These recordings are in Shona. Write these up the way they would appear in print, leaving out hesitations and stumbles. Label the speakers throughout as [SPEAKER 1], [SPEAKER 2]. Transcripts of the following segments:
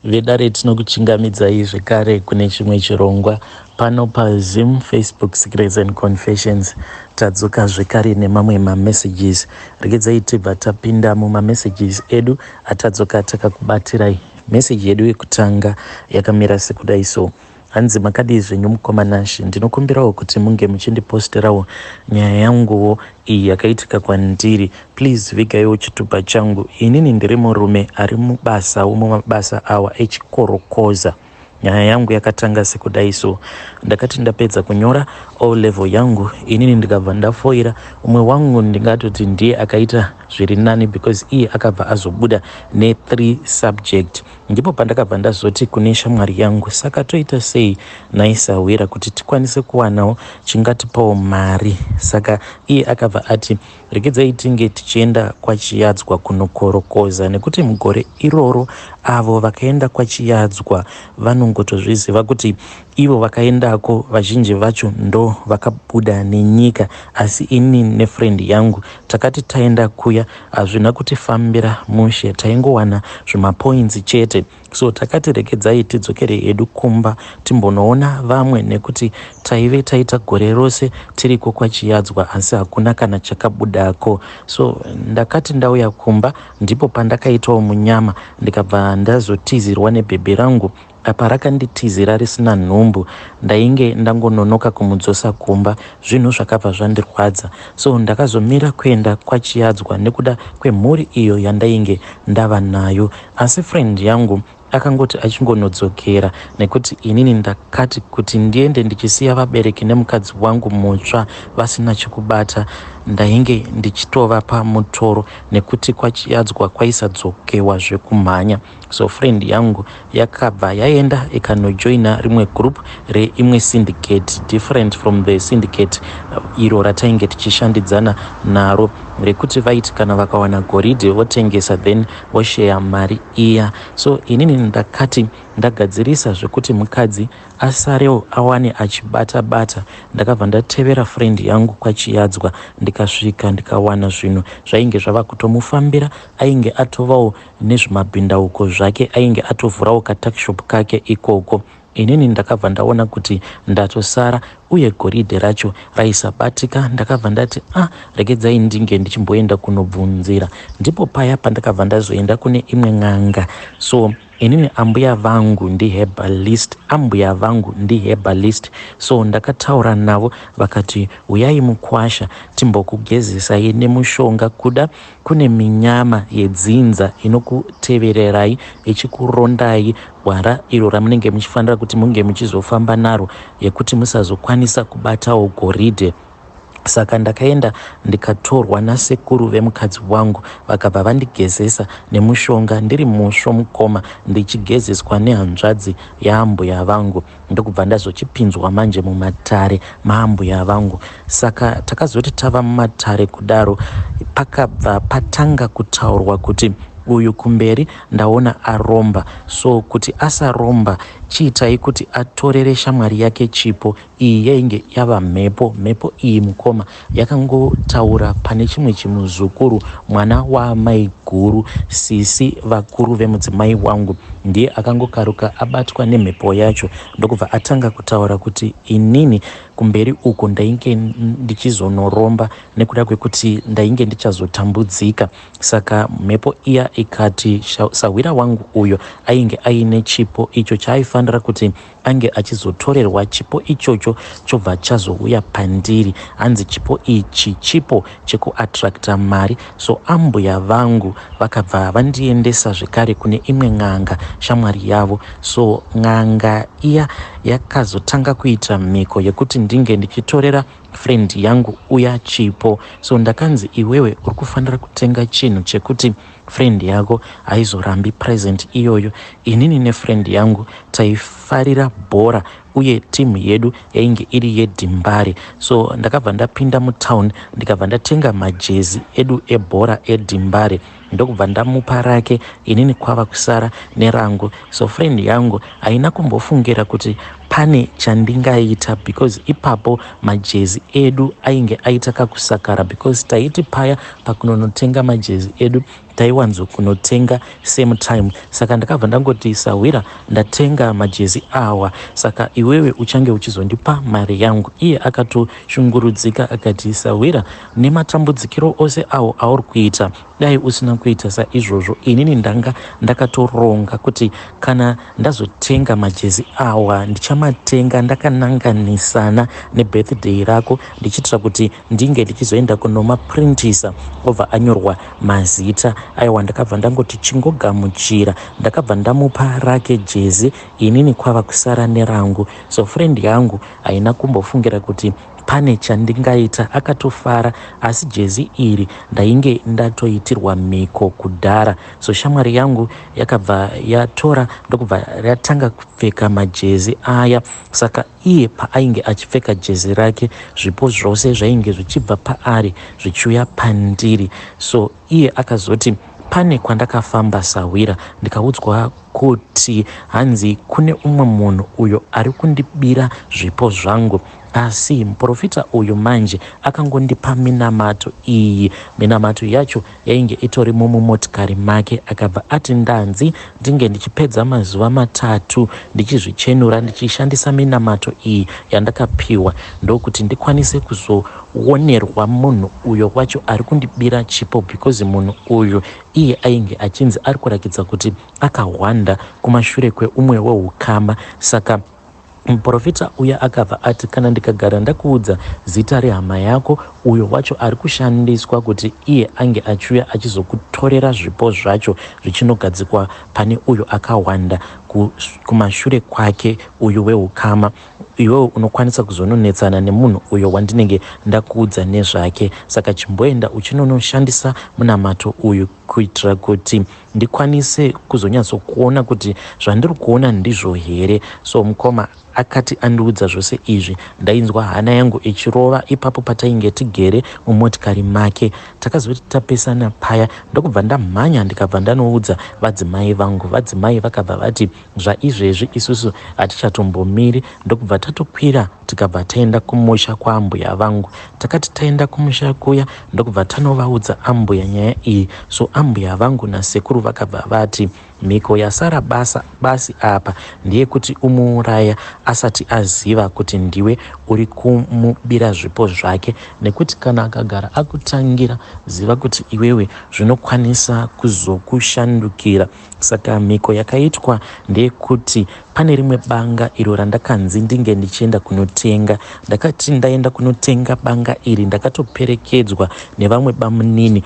[SPEAKER 1] Vedare, tinokuchingamidzai zvekare kune chimwe chirongwa pano paZim Facebook Secrets and Confessions. Tadzoka zvekare nemamwe mamessages. Regedzai tibva tapinda mumamessages edu atadzoka takakubatirai. Meseji yedu yekutanga yakamira sekudai so. Hanzi, makadii zvenyu mukoma Nashe? Ndinokumbirawo kuti munge muchindiposterawo nyaya yanguwo iyi yakaitika kwandiri. Please vigaiwo chitupa changu. Inini ndiri murume ari mubasawo, mumabasa awa echikorokoza. Nyaya yangu yakatanga sekudai so. Ndakati ndapedza kunyora O level yangu, inini ndikabva ndafoira. Umwe wangu ndingatoti ndiye akaita zviri nani because iye akabva azobuda ne3 subject. Ndipo pandakabva ndazoti kune shamwari yangu, saka toita sei naisahwira kuti tikwanise kuwanawo chingatipawo mari? Saka iye akabva ati, regedzai tinge tichienda kwaChiyadzwa kunokorokoza, nekuti mugore iroro avo vakaenda kwaChiyadzwa vanongotozviziva kuti ivo vakaendako vazhinji vacho ndo vakabuda nenyika. Asi ini nefriend yangu takati taenda kuya, hazvina kutifambira mushe, taingowana zvimapoints chete. So takati regedzai tidzokere hedu kumba timbonoona vamwe, nekuti taive taita gore rose tiriko kwaChiyadzwa asi hakuna kana chakabudako. So ndakati ndauya kumba, ndipo pandakaitawo munyama, ndikabva ndazotizirwa nebhebhi rangu. Apa rakanditizira risina nhumbu, ndainge ndangononoka kumudzosa kumba. Zvinhu zvakabva zvandirwadza. So ndakazomira kuenda kwaChiyadzwa nekuda kwemhuri iyo yandainge ndava nayo. Asi friend yangu akangoti achingonodzokera, nekuti inini ndakati kuti ndiende ndichisiya vabereki nemukadzi wangu mutsva vasina chekubata, ndainge ndichitovapa mutoro, nekuti kwaChiyadzwa kwaisadzokewa zvekumhanya. So friend yangu yakabva yaenda ikanojoina rimwe group reimwe syndicate, different from the syndicate iro ratainge tichishandidzana naro, rekuti vaiti kana vakawana goridhe votengesa, then vosheya mari iya. So inini ndakati ndagadzirisa zvekuti mukadzi asarewo awane achibata bata, ndakabva ndatevera friend yangu kwaChiyadzwa. Ndikasvika, ndikawana zvinhu zvainge zvava kutomufambira. Ainge atovawo nezvimabhindauko zvake, ainge atovhurawo katuckshop kake ikoko. Inini ndakabva ndaona kuti ndatosara, uye goridhe racho raisabatika. Ndakabva ndati, ah, regedzai ndinge ndichimboenda kunobvunzira. Ndipo paya pandakabva ndazoenda kune imwe n'anga. So inini ambuya vangu ndiherbalist, ambuya vangu ndiherbalist. So ndakataura navo, vakati, uyai mukwasha, timbokugezesai nemushonga, kuda kune minyama yedzinza inokutevererai ichikurondai gwara iro ramunenge muchifanira kuti munge muchizofamba naro, yekuti musazokwanisa kubatawo goridhe. Saka ndakaenda, ndikatorwa nasekuru vemukadzi wangu, vakabva vandigezesa nemushonga ndiri musvo mukoma, ndichigezeswa nehanzvadzi yaambuya vangu, ndokubva ndazochipinzwa manje mumatare maambuya vangu. Saka takazoti tava mumatare kudaro, pakabva patanga kutaurwa kuti uyu kumberi ndaona aromba, so kuti asaromba, chiitai kuti atorere shamwari yake chipo. Iyi yainge yava mhepo. Mhepo iyi mukoma yakangotaura pane chimwe chimuzukuru, mwana waamai guru, sisi vakuru vemudzimai wangu. Ndiye akangokaruka abatwa nemhepo yacho, ndokubva atanga kutaura kuti inini kumberi uko ndainge ndichizonoromba nekuda kwekuti ndainge ndichazotambudzika. Saka mhepo iya ikati sahwira wangu uyo ainge aine chipo icho chaaifanira kuti ange achizotorerwa chipo ichocho, chobva chazouya pandiri. Hanzi chipo ichi chipo chekuattracta mari. So ambuya vangu vakabva vandiendesa zvekare kune imwe n'anga, shamwari yavo. So n'anga iya yakazotanga kuita mhiko yekuti ndinge ndichitorera friend yangu uya chipo. So ndakanzi, iwewe uri kufanira kutenga chinhu chekuti friend yako haizorambi present iyoyo. Inini nefriend yangu taifarira bhora, uye timu yedu yainge iri yeDimbare. So ndakabva ndapinda mutown, ndikabva ndatenga majezi edu ebhora eDimbare, ndokubva ndamupa rake, inini kwava kusara nerangu. So friend yangu haina kumbofungira kuti pane chandingaita, because ipapo majezi edu ainge aita kakusakara, because taiti paya pakunonotenga majezi edu Taiwanzo kunotenga same time, saka ndakabva ndangoti, "Sahwira, ndatenga majezi awa, saka iwewe uchange uchizondipa mari yangu." Iye akatoshungurudzika akati, "Sahwira, nematambudzikiro ose awo auri kuita, dai usina kuita saizvozvo. Inini ndanga ndakatoronga kuti kana ndazotenga majezi awa, ndichamatenga ndakananganisana nebirthday rako, ndichiitira kuti ndinge ndichizoenda kunomaprintisa, obva anyorwa mazita." Aiwa, ndakabva ndangoti, "Chingogamuchira." Ndakabva ndamupa rake jezi, inini kwava kusara nerangu. So friend yangu haina kumbofungira kuti pane chandingaita, akatofara. Asi jezi iri ndainge ndatoitirwa mhiko kudhara. So shamwari yangu yakabva yatora, ndokubva yatanga kupfeka majezi aya. Saka iye paainge achipfeka jezi rake, zvipo zvose zvainge zvichibva paari zvichiuya pandiri. So iye akazoti, "Pane kwandakafamba, sahwira, ndikaudzwa kuti hanzi kune umwe munhu uyo ari kundibira zvipo zvangu. Asi muprofita uyu manje akangondipa minamato iyi." Minamato yacho yainge itori mumumotikari make. Akabva ati, "Ndanzi ndinge ndichipedza mazuva 3 ndichizvichenura, ndichishandisa minamato iyi yandakapiwa, ndokuti ndikwanise kuzoonerwa munhu uyo wacho ari kundibira chipo, because munhu uyu iye ainge achinzi ari kurakidza kuti akahwanda kumashure kweumwe weukama." Saka muprofita uya akabva ati, "Kana ndikagara ndakuudza zita rehama yako uyo wacho ari kushandiswa kuti iye ange achiuya achizokutorera zvipo zvacho zvichinogadzikwa pane uyo akahwanda kumashure kwake uyu weukama, iwewe unokwanisa kuzononetsana nemunhu uyo wandinenge ndakuudza nezvake. Saka chimboenda uchinonoshandisa munamato uyu kuitira kuti ndikwanise kuzonyatsokuona kuti zvandiri kuona ndizvo here." So mukoma akati andiudza zvose izvi, ndainzwa hana yangu ichirova ipapo patainge tigere mumotikari make. Takazoti tapesana paya, ndokubva ndamhanya, ndikabva ndanoudza vadzimai vangu. Vadzimai vakabva vati, "Zvaizvezvi isusu hatichatombomiri." Ndokubva tatokwira, tikabva taenda kumusha kwaambuya vangu. Takati taenda kumusha kuya, ndokubva tanovaudza ambuya nyaya iyi. So ambuya vangu nasekuru vakabva vati, "Mhiko yasara basa basi apa ndeyekuti umuuraya asati aziva kuti ndiwe uri kumubira zvipo zvake, nekuti kana akagara akutangira, ziva kuti iwewe zvinokwanisa kuzokushandukira." Saka mhiko yakaitwa ndeyekuti pane rimwe banga iro randakanzi ndinge ndichienda kunotenga. Ndakati ndaenda kunotenga banga iri, ndakatoperekedzwa nevamwe bamunini,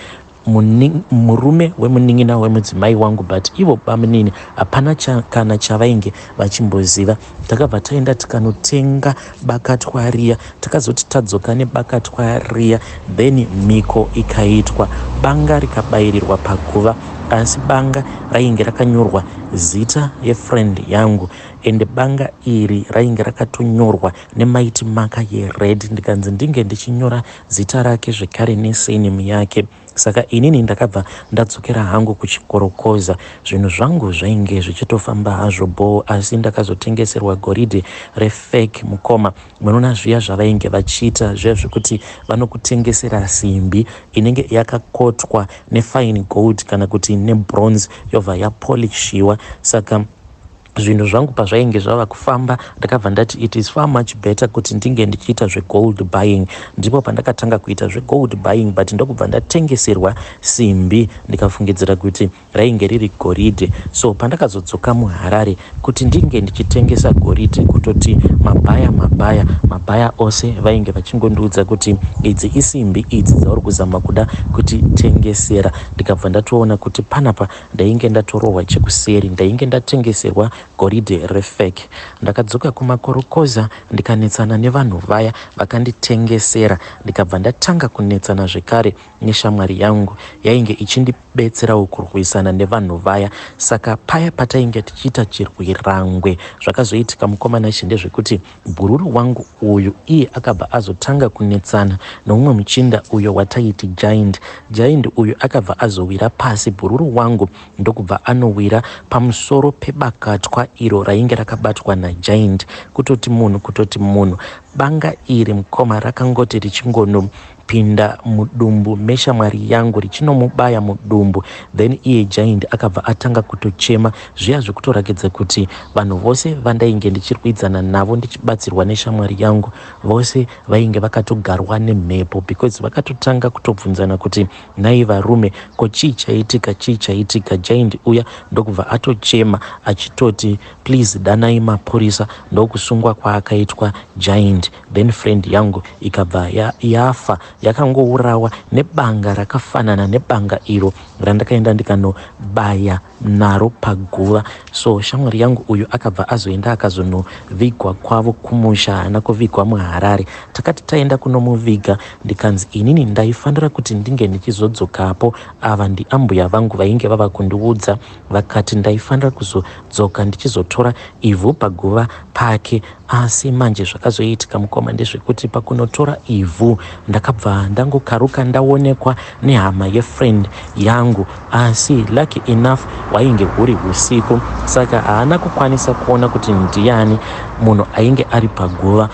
[SPEAKER 1] murume wemunin'ina wemudzimai wangu, but ivo bamunini hapana kana chavainge vachimboziva. Takabva taenda tikanotenga bakatwa riya. Takazoti tadzoka nebakatwa riya, then mhiko ikaitwa, banga rikabayirirwa paguva. Asi banga rainge rakanyorwa zita yefriend yangu, ende banga iri rainge rakatonyorwa nemighty marker yered, ndikanzi ndinge ndichinyora zita rake zvekare nesurname yake. Saka inini ndakabva ndadzokera hangu kuchikorokoza. Zvinhu zvangu zvainge zvichitofamba hazvo bho, asi ndakazotengeserwa goridhe refake. Mukoma, munoona zviya zvavainge vachiita zviya zvekuti vanokutengesera simbi inenge yakakotwa nefine gold kana kuti nebronze, yobva yapolishiwa. Saka zvinhu zvangu pazvainge zvava kufamba, ndakabva ndati it is far much better kuti ndinge ndichiita zvegold buying. Ndipo pandakatanga kuita zvegold buying, but ndokubva ndatengeserwa simbi, ndikafungidzira kuti rainge riri goridhe. So pandakazodzoka muHarare kuti ndinge ndichitengesa goridhe, kutoti mabhaya mabhaya mabhaya ose vainge vachingondiudza kuti idzi isimbi idzi dzauri kuzama kuda kutitengesera. Ndikabva ndatoona kuti panapa ndainge ndatorohwa chekuseri, ndainge ndatengeserwa goridhe refake. Ndakadzoka kumakorokoza, ndikanetsana nevanhu vaya vakanditengesera. Ndikabva ndatanga kunetsana zvekare neshamwari yangu yainge ichindibetserawo kurwisana nevanhu vaya. Saka paya patainge tichiita chirwirangwe, zvakazoitika, mukomana chi, ndezvekuti bhururu wangu uyu iye akabva azotanga kunetsana noumwe muchinda uyo wataiti Giant. Giant uyu akabva azowira pasi, bhururu wangu ndokubva anowira pamusoro pebakatwa iro rainge rakabatwa naGiant. Kutoti munhu, kutoti munhu. Banga iri mukoma rakangoti richingonopinda mudumbu meshamwari yangu richinomubaya mudumbu, then iye Giant akabva atanga kutochema zviya zvekutorakidza kuti vanhu vose vandainge ndichirwidzana navo ndichibatsirwa neshamwari yangu vose vainge vakatogarwa nemhepo, because vakatotanga kutobvunzana kuti, "Nhai varume, ko chii chaitika? Chii chaitika?" Giant uya ndokubva atochema achitoti, "Please, danai mapurisa." Ndokusungwa kwaakaitwa Giant. Then friend yangu ikabva yafa, yakangourawa nebanga rakafanana nebanga iro randakaenda ndikanobaya naro paguva. So shamwari yangu uyu akabva azoenda akazonovigwa kwavo kumusha, haana kuvigwa muHarare. Takati taenda kunomuviga, ndikanzi inini ndaifanira kuti ndinge ndichizodzokapo. Ava ndiambuya vangu vainge vava kundiudza, vakati ndaifanira kuzodzoka ndichizotora ivhu paguva pake. Asi manje zvakazoitika, mukoma, ndezvekuti pakunotora ivhu ndakabva ndangokaruka ndaonekwa nehama yefriend yangu. Asi lucky enough hwainge huri usiku, saka haana kukwanisa kuona kuti ndiani munhu ainge ari paguva.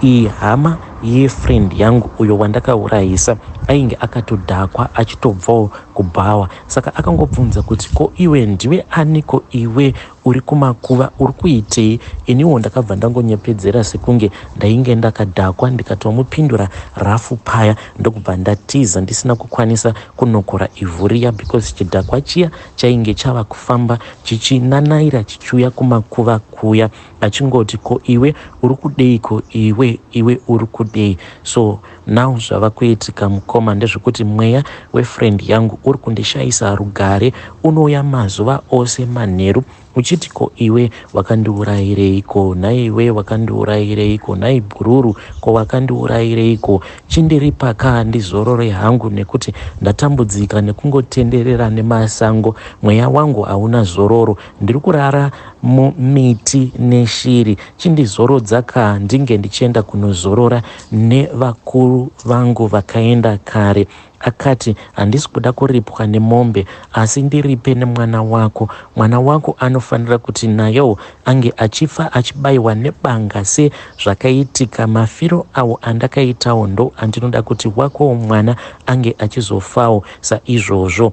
[SPEAKER 1] Iyi hama yefriend yangu uyo wandakaurayisa ainge akatodhakwa achitobvawo kubhawa, saka akangobvunza kuti, "Ko iwe ndiwe aniko? Iwe uri kumakuva uri kuitei?" Iniwo ndakabva ndangonyepedzera sekunge ndainge ndakadhakwa, ndikatomupindura rafu paya, ndokubva ndatiza ndisina kukwanisa kunokora ivhu riya, because chidhakwa chiya chainge chava kufamba chichinanaira chichiuya kumakuva kuya achingoti, "Ko iwe uri kudeiko? Iwe, iwe uri kudei?" So now zvava kuitika, mukoma, ndezvekuti mweya wefriend yangu uri kundishayisa rugare. Unouya mazuva ose manheru uchiti, "Ko iwe wakandiurayireiko? Nhaiwe, wakandiurayireiko? Nhai bhururu, ko wakandiurayireiko? Chindiripa ka ndizorore hangu, nekuti ndatambudzika nekungotenderera nemasango. Mweya wangu hauna zororo, ndiri kurara mumiti neshiri. Chindizorodza ka ndinge ndichienda kunozorora nevakuru vangu vakaenda kare." Akati, "Handisi kuda kuripwa nemombe, asi ndiripe nemwana wako. Mwana wako anofanira kuti nayewo ange achifa achibayiwa nebanga sezvakaitika. Mafiro awo andakaitawo ndo andinoda kuti wakowo mwana ange achizofawo saizvozvo."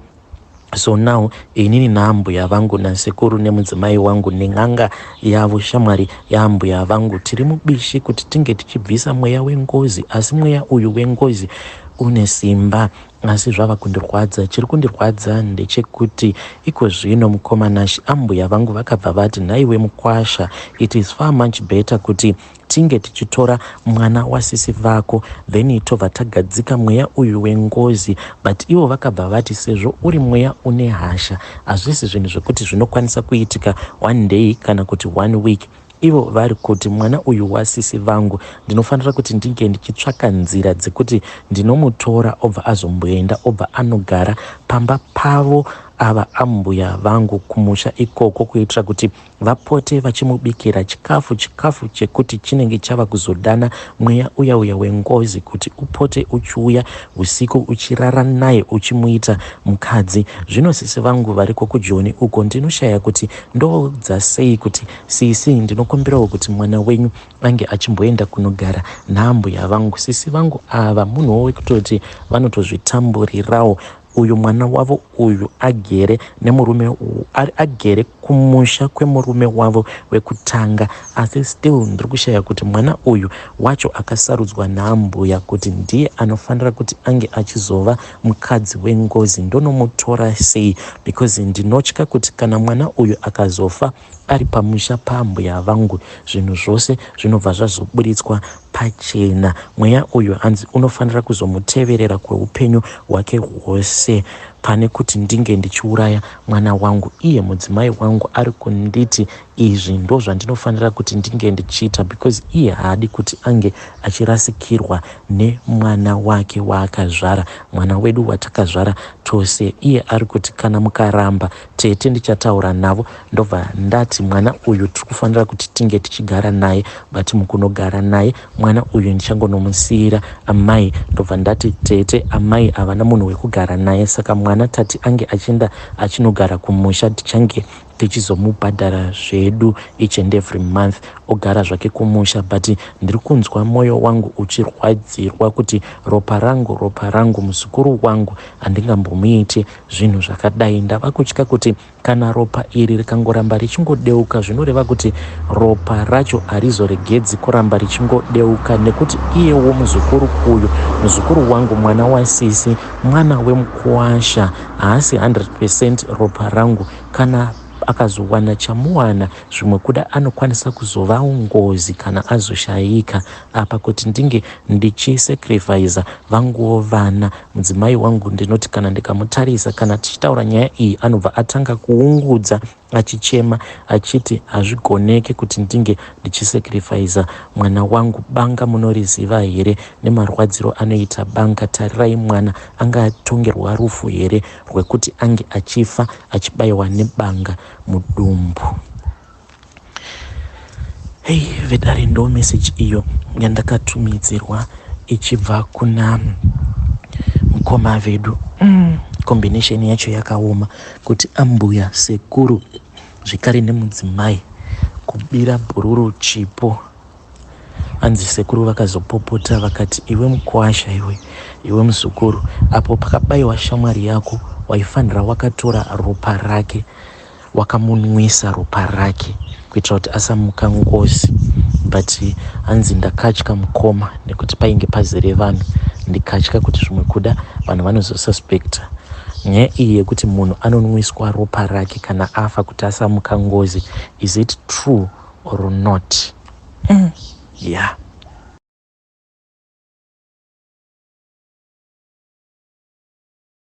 [SPEAKER 1] So now inini naambuya vangu nasekuru nemudzimai wangu nen'anga yavo, shamwari yaambuya vangu, tiri mubishi kuti tinge tichibvisa mweya wengozi. Asi mweya uyu wengozi une simba, asi zvava kundirwadza. Chiri kundirwadza ndechekuti iko zvino, mukoma Nashi, ambuya vangu vakabva vati, "Nhaiwe mukwasha, it is far much better kuti tinge tichitora mwana wasisi vako, then tobva tagadzika mweya uyu wengozi." But ivo vakabva vati sezvo uri mweya une hasha, hazvisi zvinhu zvekuti zvinokwanisa kuitika one day kana kuti one week. Ivo vari kuti mwana uyu wasisi vangu ndinofanira kuti ndinge ndichitsvaka nzira dzekuti ndinomutora, obva azomboenda, obva anogara pamba pavo ava ambuya vangu kumusha ikoko, kuitira kuti vapote vachimubikira chikafu, chikafu chekuti chinenge chava kuzodana mweya uya uya wengozi kuti upote uchiuya usiku uchirara naye, uchimuita mukadzi. Zvino sisi vangu variko kuJoni uko, ndinoshaya kuti ndoudza sei kuti, "Sisi, ndinokumbirawo kuti mwana wenyu ange achimboenda kunogara naambuya vangu." Sisi vangu ava munhuwo wekutoti vanotozvitamburirawo. Uyu mwana wavo uyu agere nemurume, agere kumusha kwemurume wavo wekutanga, asi still ndiri kushaya kuti mwana uyu wacho akasarudzwa naambuya kuti ndiye anofanira kuti ange achizova mukadzi wengozi, ndonomutora sei? Because ndinotya kuti kana mwana uyu akazofa ari pamusha paambuya vangu, zvinhu zvose zvinobva zvazoburitswa pachena. Mweya uyu hanzi unofanira kuzomuteverera kweupenyu hwake hwose. Pane kuti ndinge ndichiuraya mwana wangu, iye mudzimai wangu ari kunditi izvi ndo zvandinofanira kuti ndinge ndichiita, because iye haadi kuti ange achirasikirwa nemwana wake waakazvara, mwana wedu watakazvara tose. Iye ari kuti, "Kana mukaramba, tete, ndichataura navo." Ndobva ndati mwana uyu tiri kufanira kuti tinge tichigara naye, but mukunogara naye mwana uyu ndichangonomusiyira amai. Ndobva ndati, "Tete, amai havana munhu wekugara naye, saka mwana tati ange achienda achinogara kumusha, tichange tichizosara." Tichizomubhadhara zvedu each and every month ogara zvake kumusha, but ndiri kunzwa mwoyo wangu uchirwadzirwa kuti ropa rangu, ropa rangu, muzukuru wangu handingambomuite zvinhu zvakadai. Ndava kutya kuti kana ropa iri rikangoramba richingodeuka, zvinoreva kuti ropa racho harizoregedzi kuramba richingodeuka, nekuti iyewo muzukuru uyu, muzukuru wangu, mwana wasisi, mwana wemukuwasha, haasi 100% ropa rangu. Kana akazowana chamuwana, zvimwe kuda anokwanisa kuzovawo ngozi kana azoshayika. Apa kuti ndinge ndichisacrifica vanguwo vana, mudzimai wangu, ndinoti kana ndikamutarisa, kana tichitaura nyaya iyi, anobva atanga kuungudza achichema achiti hazvigoneke kuti ndinge ndichisacrifica mwana wangu. Banga munoriziva here, nemarwadziro anoita banga? Tarirai, mwana anga atongerwa rufu here rwekuti ange achifa achibayiwa nebanga mudumbu? Hei vedare, ndo message iyo yandakatumidzirwa ichibva kuna mukoma vedu. Combination yacho yakaoma kuti ambuya, sekuru zvekare nemudzimai kubira bhururu chipo. Hanzi sekuru vakazopopota vakati, "Iwe mukwasha, iwe, iwe muzukuru, apo pakabayiwa shamwari yako waifanira wakatora ropa rake, wakamunwisa ropa rake kuitira kuti asamuka ngozi." But hanzi, "Ndakatya mukoma, nekuti painge pazere vanhu, ndikatya kuti zvimwe kuda vanhu vanozosuspecta." Nyaya iyi yekuti munhu anonwiswa ropa rake kana afa kuti asamuka ngozi, is it true or not? Yeah.